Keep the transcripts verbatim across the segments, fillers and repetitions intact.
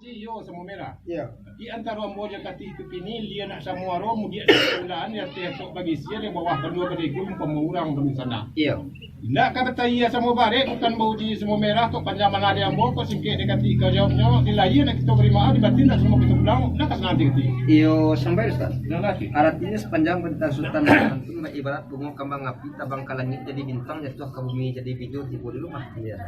Iyo, samo merah. Iyo. Di antaro ambo jo katik tu kini, lia nak samo aro, mudiak nak sabulan, di ateh tok bagisia, di bawah tando badegu, umpamo urang tu di sana. Iyo. Indak ka batayia samo barek, bukan bauji samo merah, kok panjang bana di ambo, kok singkek di katik ka jawabnyo, di lahia nak kito bari maaf, di batin nak samo kito pulang, nak ka sanang ati katik. Iyo, sampai, Ustaz. Nan ati. Aratinyo, sapanjang panitahan Sutan tu ibarat bungo kambang api, tabang ka langik jadi bintang, jatuah ka bumi jadi bijo, tibo di rumah. Iyo.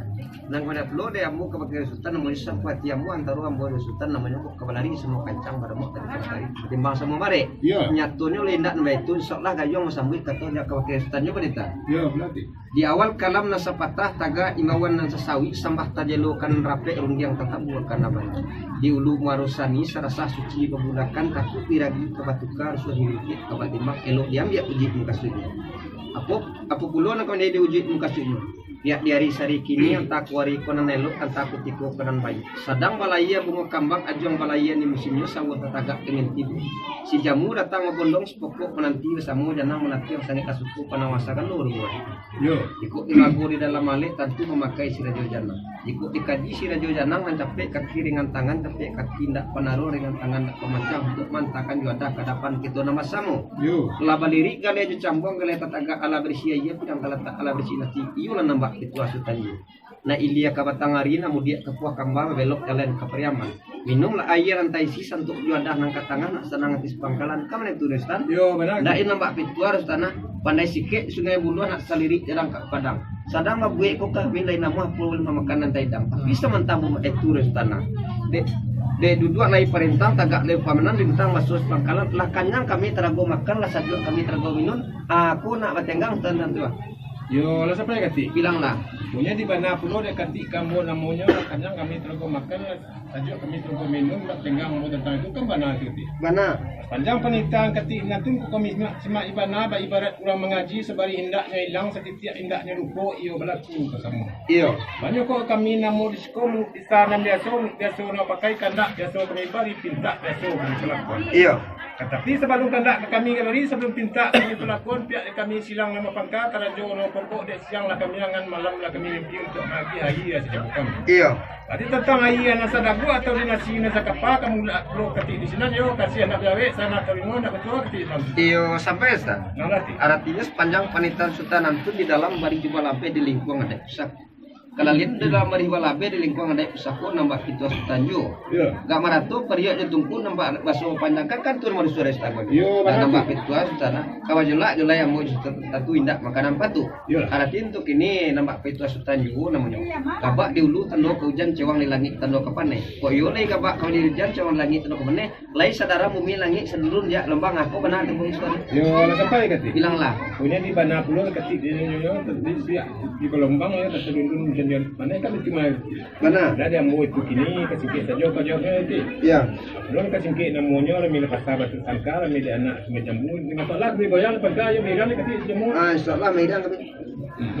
Nan ka pulo dek ambo ka bakeh Sutan, namonyo sapuati ambo, antaro ambo jo Sutan, namonyo kok ka balari samo kancang, badamok tadi ka matari, batimbang samo barek. Iyo. Nyatonyo lah indak nan baitu, insya Allah gayuang masambuik kato jo ka bakeh Sutan jo panitahan. Iyo, berarti. Di awal kalam nan sapatah, tagak imbauan nan sasawik, sambah tajelokan rapek, rundiang tatabuakan abadi. Di ulu muaro sani, sarasah suci babulakan, takuik diragi ka batuka, rusuah dirintik ka batimbang, elok diambiak ujuik mukasuiknyo. Apo, apo pulo nan ka manjadi ujuik mukasuiknyo? Pihak di ari sari kini, antah ko ari ko nan elok, antah kutiko ko nan baiak. Sadang balayia bungo kambang, ajuang balayia ni musimnyo, sawo tatagak angin tibo. Si jamu datang mambondong, sipokok mananti basamo, janang mananti, sangaik ka suko, panawa sagalo rumo. Yo. Iko dilago di dalam alek, tantu mamakai si rajo janang. Iko dikaji si rajo janang, nan capek kaki ringan tangan, capek kaki indak panaro, ringan tangan indak pamancang, untuak maantakan juadah ka adapan kito nan basamo. Yo. Lah balirik galeh jo cambuang, galeh tatagak alah barisi aia, pidang talatak alah barisi nasi, iyo lah nambah pituah Sutan iyo. Nak ilia ka batang ari, nak mudiak ka puah kambang, babelok jalan ka Pariaman. Minumlah aia nan taisi, santuak juadah nan ka tangah, nak sanang ati sapangkalan. Ka mano tu, Sutan? Yo, bana. Ndak nambah pituah, Sutan, nah. Pandai sikek Sungai Buluah, nak salirik jalan ka Padang. Sadang babuek ko kami, lain namuah pulo limo makanan taidang. Tapi samantang bumat itu, Sutan, nah. Dek, dek duduak lai parentang, tagak lai pamanan, lintang baso sapangkalan. Lah kanyang kami tarago makan, lah sajuak kami tarago minum. Aku nak batenggang, Sutan, tu, ah. Yo, lah sampai katik. Bilanglah. Punyo di bana pulo dek katik ka ambo namonyo, lah kanyang kami tarago makan, lah sajuak kami tarago minum, lah tenggang ambo tantang itu, kan bana tu, Tik? Bana. Panjang panitahan katik nan tu, kami simak, simak ibana, baibarat urang mangaji, sabari indaknyo ilang, satitiak indaknyo lupo, iyo balaku basamo. Iyo. Banyak kok kami namo di siko, mulut bisa nan biaso, mulut biaso nan pakai, kandak biaso kami bari, pintak biaso kami palakuan. Iyo. Tatapi sabalun kandak ka kami ka bari, sabalun pintak kami palakuan, pihak di kami silang nan bapangka, karajo nan pokok dek siang lah kami angan, malam lah kami mimpi untuak maagiah aia sajamu kami. Iyo. Jadi tantang aia nan sadaguak atau di nasi nan sakapa, kamu nak pulo katik di sinan, yo, kasiah nak biawek, sanak ka limo, nak batua katik di sinan. Iyo, sampai, Ustaz. Nah, arati. Aratinyo sapanjang panitahan Sutan nantun di dalam bari jubah lapeh di lingkuang adaik pusako. Kalalian di dalam bari jubah lapeh di lingkuang adaik pusako nambah pituah Sutan juo. Iyo. Gak marato pariak jo tungku nambah baso panjang kan, kan tu rumah suara Sutan. Iyo, bana tu. Nambah pituah Sutan, ah. Kawa jolak jolai ambo Sutan tantu indak makanan patuh. Iyolah. Arati untuak kini nambah pituah Sutan juo namonyo. Gabak di ulu tando ka ujan, cewang di langik tando ka paneh. Kok iyo lai gabak kawa di ujan, cewang di langik tando ka paneh. Lai sadara bumi langik sadulun jak lombang, ako bana tu, Bung Sutan? Yo, lah sampai katik. Bilanglah. Punyo di bana pulo katik di, di, di, di, di Gelombang, yo, kasadulun ujan, ujan. Mano kan itu mah? Bana. Dah di ambo itu kini, kasingkek sajo ka jawabnyo nanti. Yo. Alun kasingkek namonyo, rami lah pasar Batu Sangka, rami di anak Sungai Jambu. Di masalah, di goyang, pangka, yo, megang, katik, jamu. Ah, insyaallah, megang, katik. Hmm.